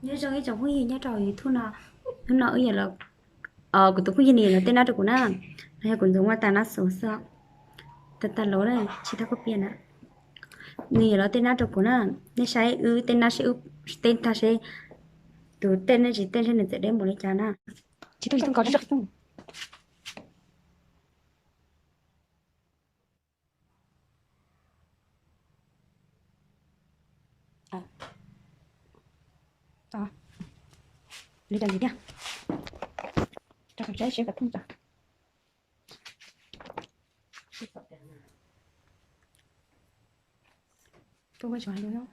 Nyob zoo ib tsoom phooj ywg nyob rau YouTube no, hnub no wb yuav los, kuv tus phooj ywg nws yuav los tej nab rau kuv na. No yog kuv ntxuav muaj tas nab xov xwb, tas tas los na, tsis tau koj piam na. Nws yuav los tej nab rau kuv na, nej saib wb tej nab seb wb tej tag seb tus tej nej tsis tej seb nws txawm deb npaum li cas na. Tsis tau tsis tau nkaus tsis tau. Li cas thiab? Rau qhov saib seb kom thooj tas. Tuaj ua tsuav hais lus.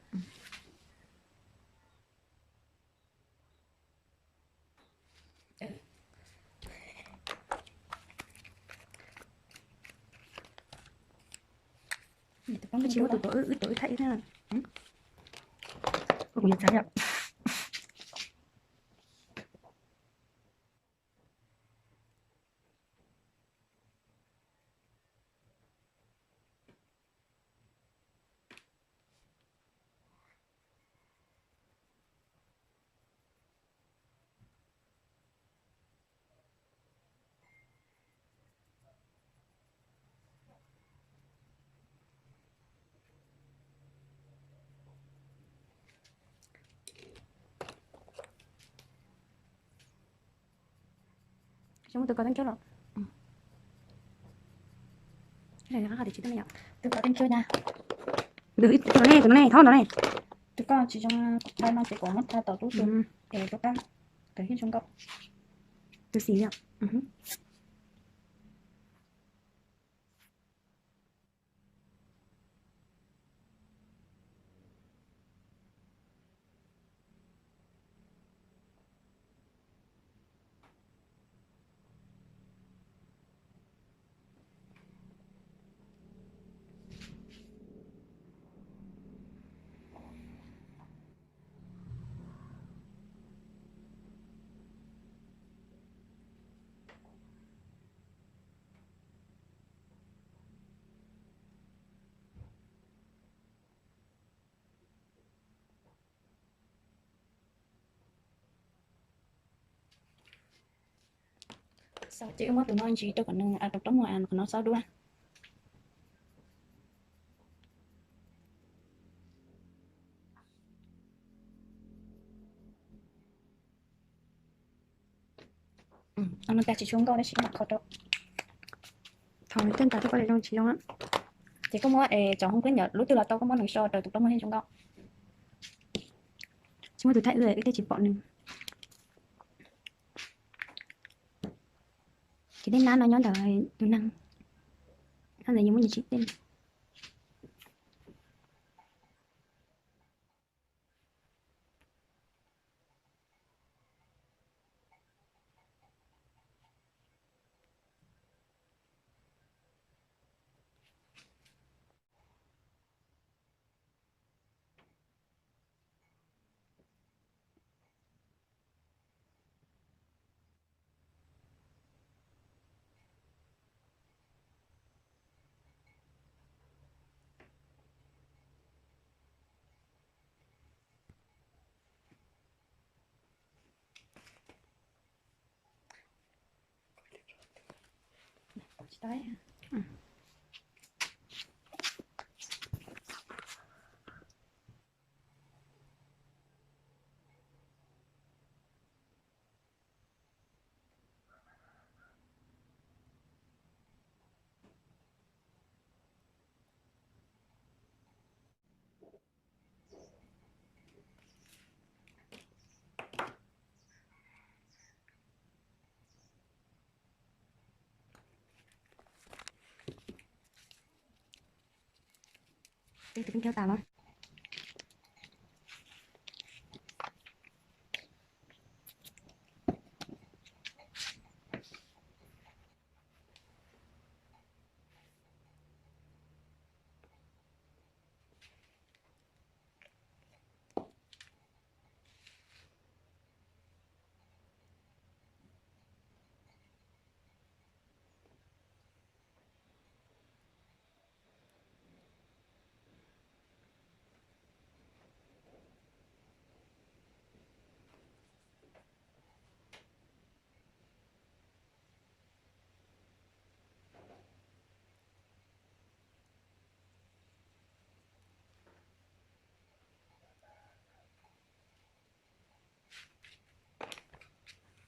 Tsis muaj tus tuav wb, wb tuav wb thaij wb na. Kuv yuav txav yom. Muaj tus koj teeb kiag los. Tus koj teeb kiag na. Tus no ne, tus no ne, thaub no ne. Tus koj tsis zoo, dai no ces kuv muab tha tom tub tus, es rov qab kawm yeej zoo nkauj. Tus xim yom. Xaus ces wb muab tus no ntsis rau kom nws rau rau muag qhov no xaub dua. No tas tsis tshua nkauj tab sis mam kho rau. Thaum tej ntas thiab koj zoo tsis zoo. Ces koj muab cov hoob clip ntawd lub twg los tau, koj muab nws so rau tus plaub muag yeej zoo nkauj. Tsis muaj tus thaij wb, wb thiaj tsis pom nws. Ces tej nab no nyob ntawm tus neeg, nyob ntawd yeej muaj nyias tsis tej. Tus peb ncaug tas los.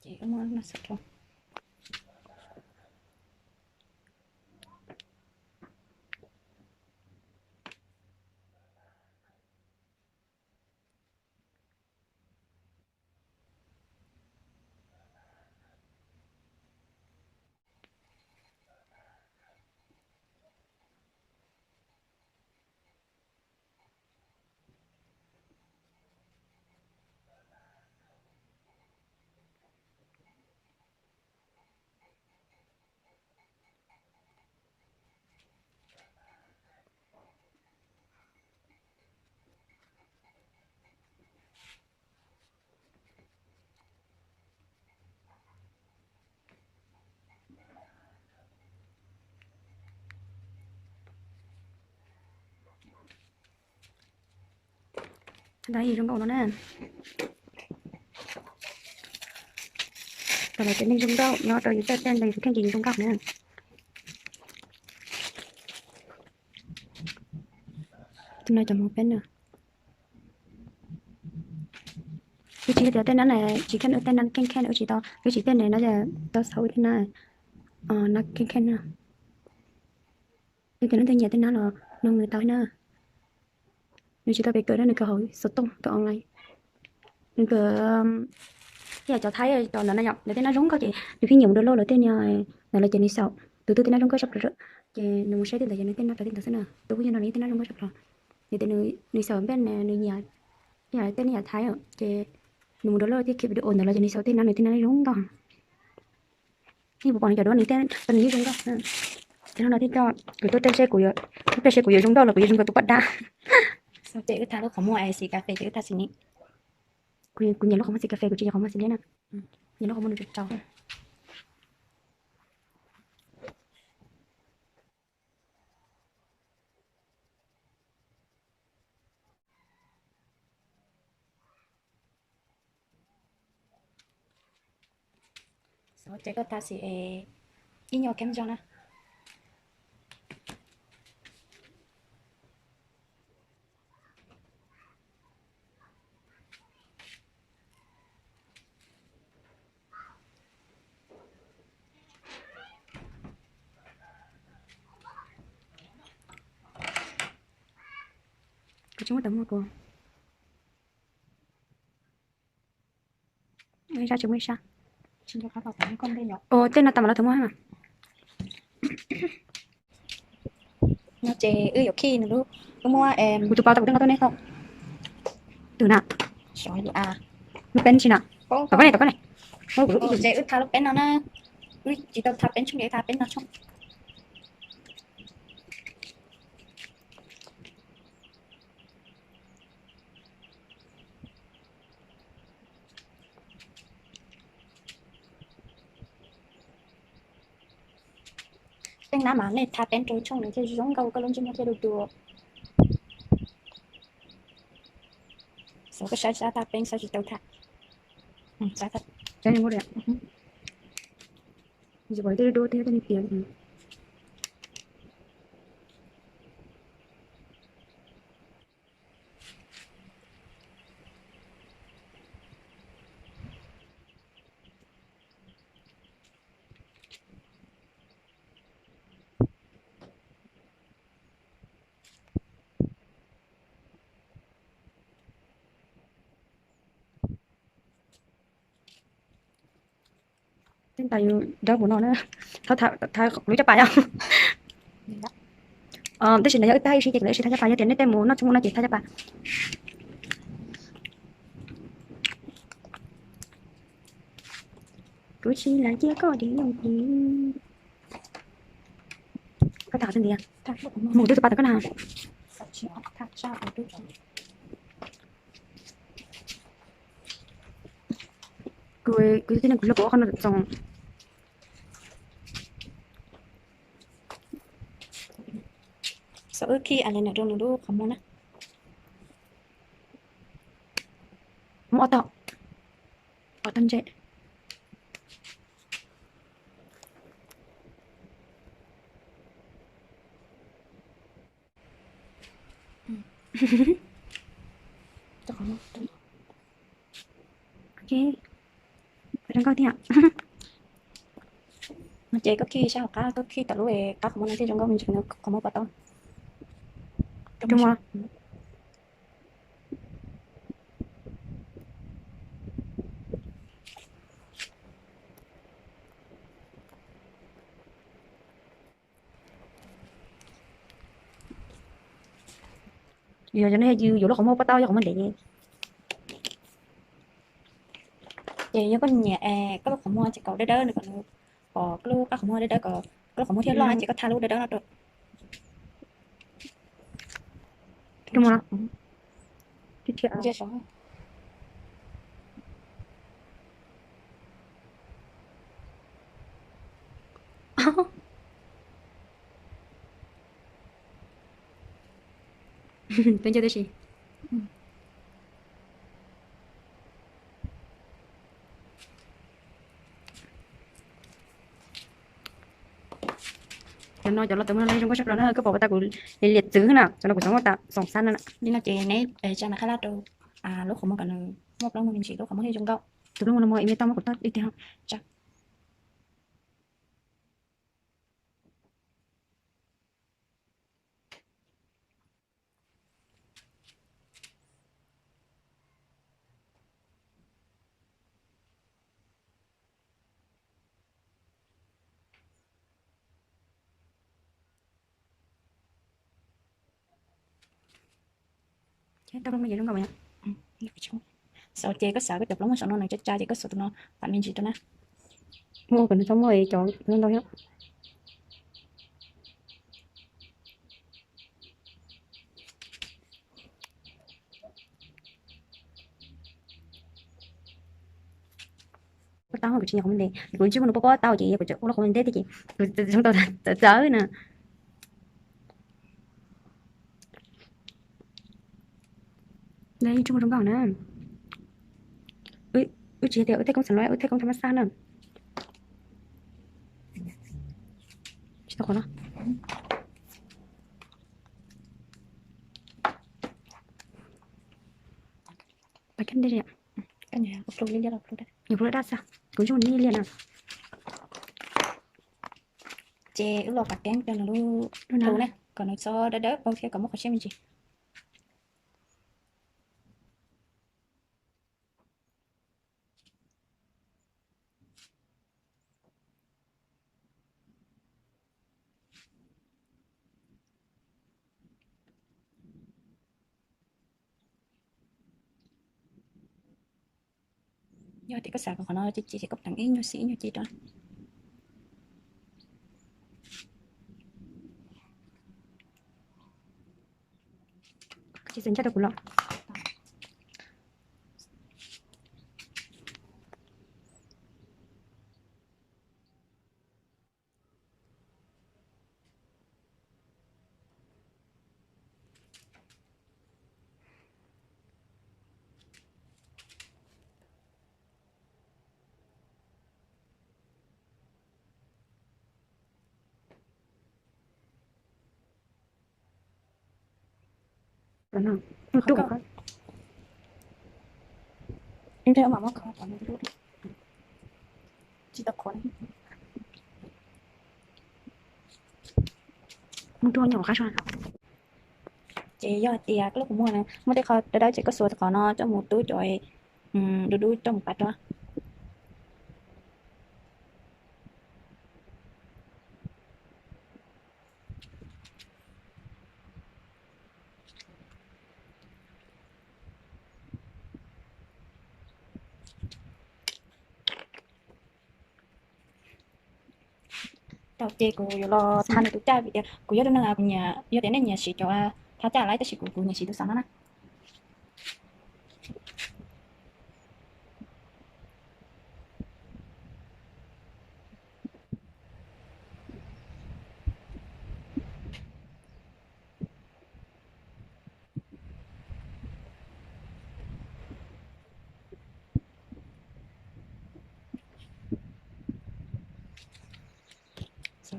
Ces wb muab no xav rau. Ntawd yog zoo nkauj no na. Tam no ces neeg zoo nkauj nyob rau yus tej tej ntawd yus tus kheej ces yus zoo nkauj na. Tus no cov mus peb na. Wb tsis tias tej nab na, tsis kheej wb tej nab kheej kheej wb tsis tau, wb tsis tej ne no tau xav wb tej nab, nab kheej kheej na. Yog tias leej twg nyiam tej nab los nug nws tau na. Nws tsis tau pem kawm na, nws kawm hauv xov tooj kawm online. Nws kawm ib yam cov Thaib cov ntawd na yom, lawv tej nab zoo nkauj ces nws pheej nyiam mus download lawv tej no, ntawd lawv ces nws xaum tus twg tej nab zoo nkauj tshaj plaws ces nws mus saib tej ntawd ces nws tej nab raws tej ntawd xwb na. Tus phooj ywg no nws tej nab zoo nkauj tshaj plaws. Yog tias nws xaum npej nws nyiam ib yam tej nab yam Thaib ces nws mus download thiab kiag video ntawd los ces nws xaum tej nab nws tej nab zoo nkauj. Yeej puas pom nws cov duab nws tej, nws yeej zoo nkauj. Ces hnub no thiaj coj kuv tuaj teb seb kuv yuav, teb seb kuv yuav zoo nkauj los kuv yuav zoo nkauj tus poj dab. Ces wb tha lub qhov muag xim cà phê ces wb tha xim ni. Kuv nyiam lub qhov muag xim cà phê, kuv tsis nyiam qhov muag xim liab na. Nyiam lub qhov muag nws tsaus tsaus. Ces koj tha xim es ib nyuag kheem zoo na. Kuv tsis muaj tau muag kuv. Ua ib sab tsis muaj ib sab. Ua tej no tas mam los tau muag mas. No ces wb yuav khij nws lub, wb muab kuv tus pau tau kuv tej no tuaj neb tau. Twg na? Lub peb tsis na? Tom koj ne, tom koj ne. Ces wb tha lub peb no na. Wb tsis tau tha peb tshooj, wb tha peb no tshooj. Tej nab mas nej tha peeb rau tshooj nws thiaj zoo nkauj, koj lub ntsej muag thiaj du du. Xav koj saib sab tha peeb, saib tsis tau tham. Tej ntawd yus dawb huv no na, thawb lub caj pas yom. Tab sis no yog wb tag ib si ces kuv yuav ib si thawb caj pas, yog tias nej tej mus noj tsis muaj no ces thawb caj pas. Kuv tsis lam cia koj dim yooj dim. Koj tham xwb ntiag, mus twb tus pas tau koj na. Kuv, kuv tib neeg kuv hlub kuv ua qhov no txoos. Xav wb khij a le na rau nws lub qhov muag na. Muab ob tog, ob tog ntsej. Ok. Zoo nkauj thiab. Ces koj khij sab hauv qab, koj khij tom lub qab qhov muag no thiaj zoo nkauj me ntsis, qhov muag pov tau. Yog cov no yog yus yuav lub qhov muag pov tau, yog qhov muag ntev. Ces yog koj nyiam koj lub qhov muag ces kaus dawb dawb no kom nws pom koj lub qab qhov muag dawb dawb, kom koj lub qhov muag thiaj loj ces koj tha lub dawb dawb no rau. Twb ncaj tib si. Cov no cov los tau no zoo nkauj sab plaws na, koj pom pas tas kuv liam txwv na, cov no kuv xav muab tas xoom xab na. Li no ces neb tsa nas qhab laj rau lub qhov muag kom nws muaj plaub muag me ntsis, lub qhov muag thiaj zoo nkauj. Tus plaub muag no muaj ib me toj muab kuv toj ib tiag. Xaus ces koj xav koj cov plaub muag saum no nws tsa tsa ces koj xuas tus no pam me ntsis rau na. Muaj kom nws txhob muaj cov ntau thiab. Pob taub kuv tsis nyiam qhov muag ntev, kuv tsis muaj nws pob pob taub ces kuv ua lub qhov muag ntev thiab ces kuv zoo tau txawv txawv na. Ib tsob muag zoo nkauj na. Wb tsis tias wb tej koob xav no, wb tej koob tham mas xaj na. Tsis tau qhov no. Pas kab dej li. Nyuam qhuav daj xwb, kuv ntsuj nws liaj na. Ces wb los pas kab rau nws lub plhu na, kom nws txhob dawb dawb paug thiab kom muaj qhov siab me ntsis. Yog tias koj xav kom qhov no ci ci ces koj teem ib nyuag xim ib nyuag ci rau. Tsis xav ncaj rau kuv los. Ces yog hais tias koj lub qhov muag na muaj tej qho dawb dawb ces koj xuas qhov no coj mus tub cov dub dub coj mus pas rau. Tau ces kuv yuav los tha nws tus caj vim tias kuv yog tus neeg kuv nyiam, yog tias nej nyiam siv cov tha caj lawm tab sis kuv kuv nyiam siv tus xav no na.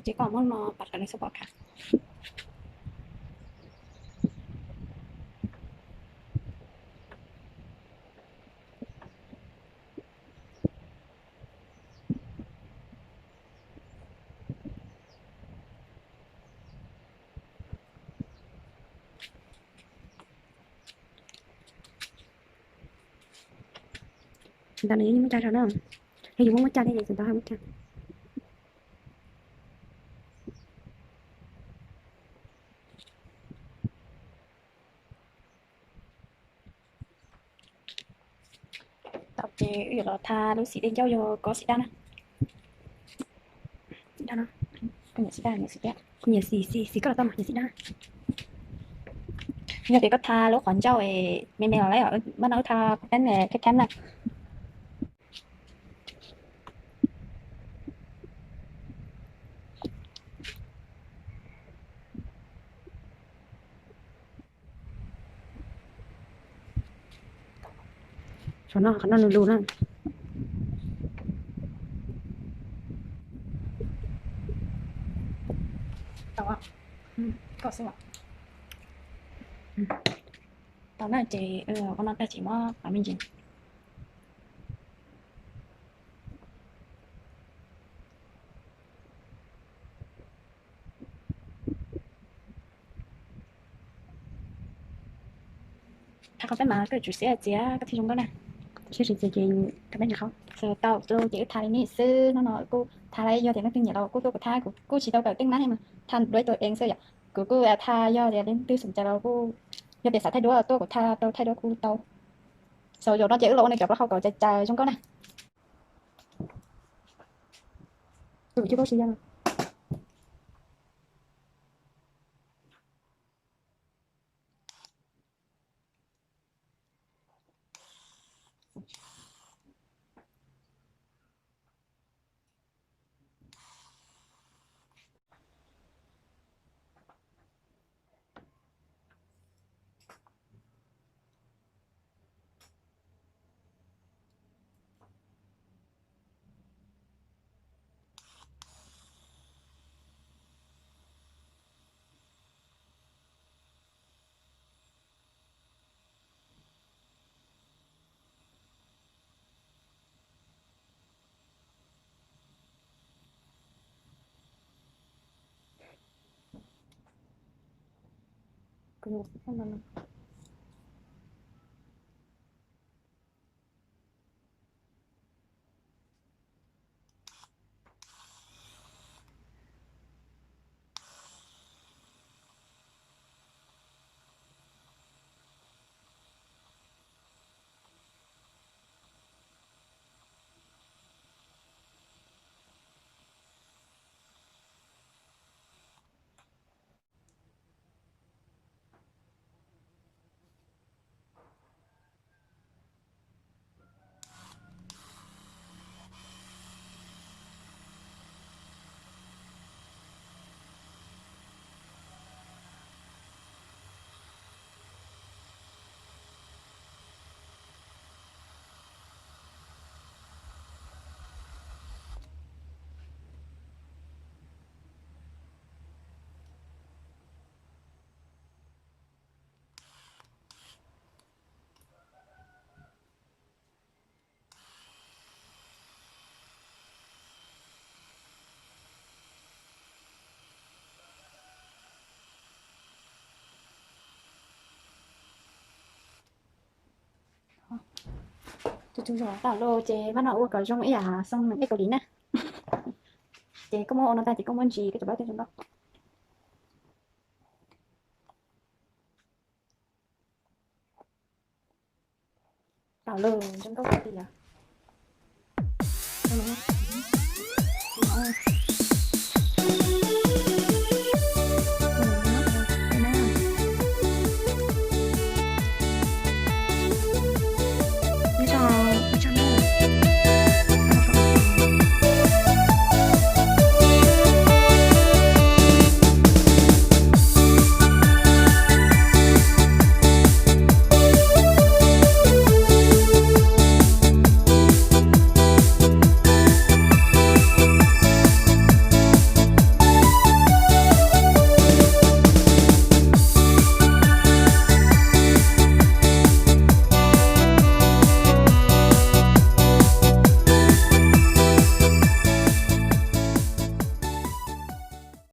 Ces koj muab no pas kom nws xub pom khav. Tsis tas nws yeej muaj cai rau na. Yog yus muaj muaj cai thiab ces tsis tas muaj cai. Tau ces wb yuav los tha lub xim dej ncauj yog kov xim daj na. Xim daj no, nyiam xim daj, nyiam xim daj, xim, xim koj los tau mas nyiam xim daj. Yog tias koj tha lub qhov ncauj me me los lawm, mas no wb tha peb khab khab na. Qhov no, qhov no nws lus na. Tau, tau na ces ua no tag ces muab qhov me ntsis. Tha qhov peb mas koj tsum siab txiav koj thiaj zoo nkauj na. Siab tsis txiav ces rau peb nqa qhov. Tau ces wb tha li no xwb, hnub no kuj tha lawm, yog tias leej twg nyiam los kuj tuaj kuv tha, kuv kuj tsis tau kawm teeb nab mas tha duab tus ev xwb yom. Kuv kuj tha, yog tias leej twg xoom cai los kuj, yog tias xav thaij duab tuaj kuv tha tau, thaij duab kuj tau. Xaus zaum no ces wb los ua nws cov plaub hau kom cais cais zoo nkauj na. Tus cwj koj tsis yog. Tus tus zos tau los ces pab no ua kom zoo ib yam xoo ej Kaus Lim na. Ces koj muab ua no tag ces koj muab ntsis koj cov plaub tej zoo nkauj. Tau los zoo nkauj tiag.